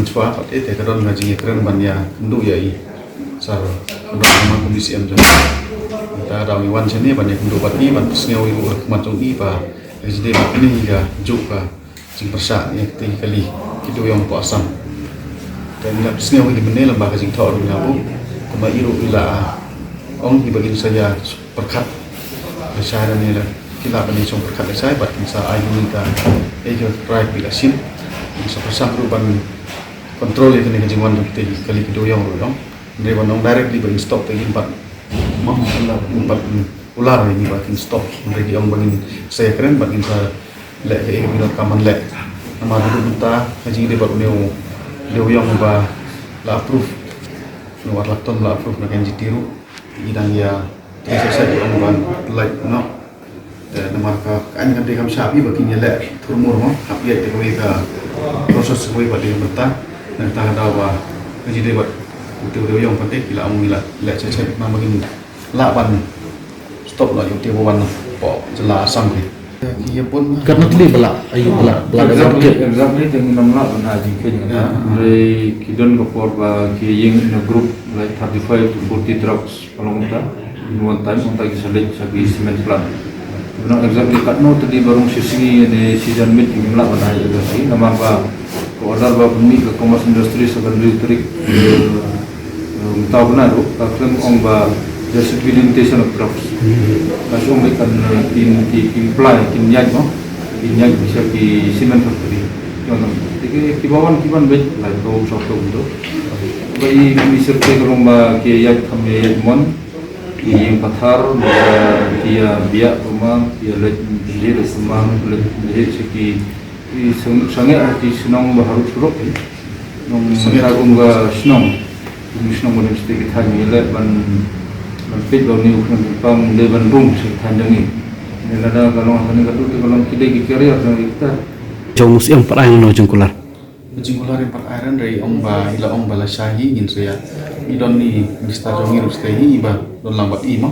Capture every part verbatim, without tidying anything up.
mynshwa pat te ka don ka jingïakren ban ïakynduh ïa i Sir Conrad Sangma kum i C M jong ngi. Te da ngi wan shane ban ïakynduh bad i ban pynsngew ïa u ha khmat jong i ba ka jingdei bad kane hi ka juh ka jingpyrshah ïa kita ki kali ki dewiong hapoh Assam. Te ngi la pynsngew hi mynne lem bad ka jingthoh ruh na u, kumba i ruh i la ong hi ba kin sa ïa pyrkhat lashai, lane la ki la ban ïashong pyrkhat lashai bad kin sa ai ïa ngi ka, eh, ka rai ba ki la shim. Kin sa pyrshang ruh ban control ïa kane ka jingwan jong kita ki kali ki dewiong ruh, ong. Hynrei ban ong directly ba kin stop te kin pat, mo, kin pat, kin kular ïa ngi ba kin stop. Hynrei ki ong ba kin sa ïakren bad kin sa leh kaei kaba kin donkam ban leh. Namar ka dei mynta ka jingdei bad une u dewiong ba la approve, une u ar lak ton la approve na ka N G T ruh. Ki dang ïa trei sha sha ki ong ban lait noh. Te namar ka, ka aiñ kan dei kam shah phi ba kin ïaleh thurmur mo, hap ïaid da kawei ka process kawei pat dei mynta. Nangta ka daw ba ka jingdei bad u te u dewiong pat te ki la ong ngi la leh sha sha namar ba kin lah ban stop noh ïa u te ba wan hapoh jylla Assam hi. Ki ïa bun. Katno tylli ba la, aïu ba la, ba la. Exactly, exactly, te ngim lah ban ai jingkheiñ. Hynrei ki don ka por ba ki ïeng in a group like thirty-five to forty trucks. Ka long kumta, in one time, kumta ki sa leit sha ki cement plant. Nang exactly katno tylli ba rung shi sngi ne shi janmiet ngim lah ban ai exactly. Namar ba ka order ba pynmih ka Commerce Industry Secretary tarik, eh, eh, mynta u bnai ruh, ka khlem ong ba there should be limitation of trucks. Ka shu ong ba kan, eh, kin, kin, kin ply, kin ïaid mo, kin ïaid sha ki cement factory. Ki ong, te ki, kiba wan, ki wan beit, lai phew, saw phew kumto. Ba i, i syrte ka long ba ki ïaid, kham ïaid mon. Ki ïeng pathar, ki ïa biah kumba, ki ïa leit jingeh kumba, leit jingeh sha ki, ki sang-, sangeh ki shnong ba harum surok. Nong sangeh ta kum ka shnong. Kum shnong ba dei sha ki thaiñ, ïa leh ban, ban peit ba une u khnang pang dei ban rung sha ki thaiñ jong ngi. Ne lada ka long kane ka tu te ka long ki dei ki carrier jong ngi kita. Jong u Syiem pat ai no jong kular. Ka jingkular ïa pat ai ran, hynrei ong ba, i la ong ba lashai hi ngin sa ïa, i don i minister jong ngi ruh shatei hi ba don lang bad i mo.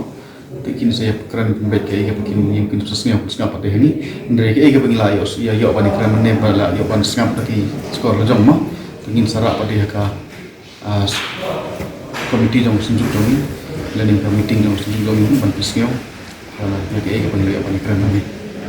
Te kin sa ïa kren pynbeit kaei kaba kin ïa kin sa sngap, sngap pat te hi ni. Hynrei kaei kaba ngi la ïoh, ïa ïoh ban ïa kren mynne ba la ïoh ban sngap da ki shkor la jong mo. Te ngin sa rah pat te ha ka, ah, committee jong ka synjuk jong ngi, lane ka meeting jong ka synjuk jong ngi ban pynsngew. Ah, ïa kaei kaba ngi la ïoh ban ïa kren mynne.